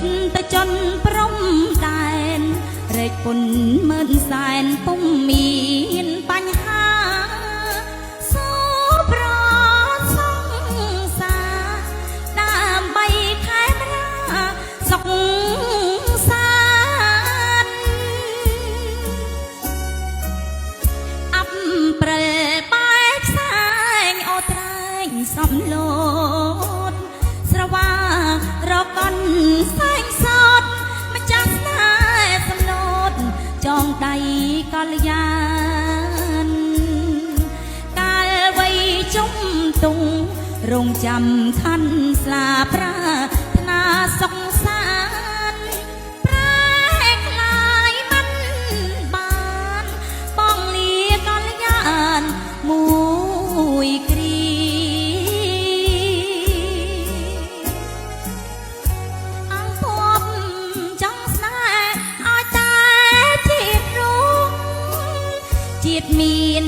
យុទ្ធជនព្រំដែនរែកពុនម៉ឺនសែនពុំមានបញ្ហាសូប្រសងសាដើម្បីខេមរាសុខសាន្ត អាប់ព្រិលបែកខ្សែងអូត្រែងសំលោតស្រវារកនសែងសតម្ចាស់ស្នេហ៍សំលោតចងដៃកល្យានកាលវ័យជុំទុងរងចាំខណ្ឌស្លាប្រាថ្នាសុខសាន្តប្រែក្លាយមិនបានបងលាកល្យានមួយគ្រា អង្គភពចង់ស្នេហ៍ឲ្យតែជាតិរួមជាតិមាន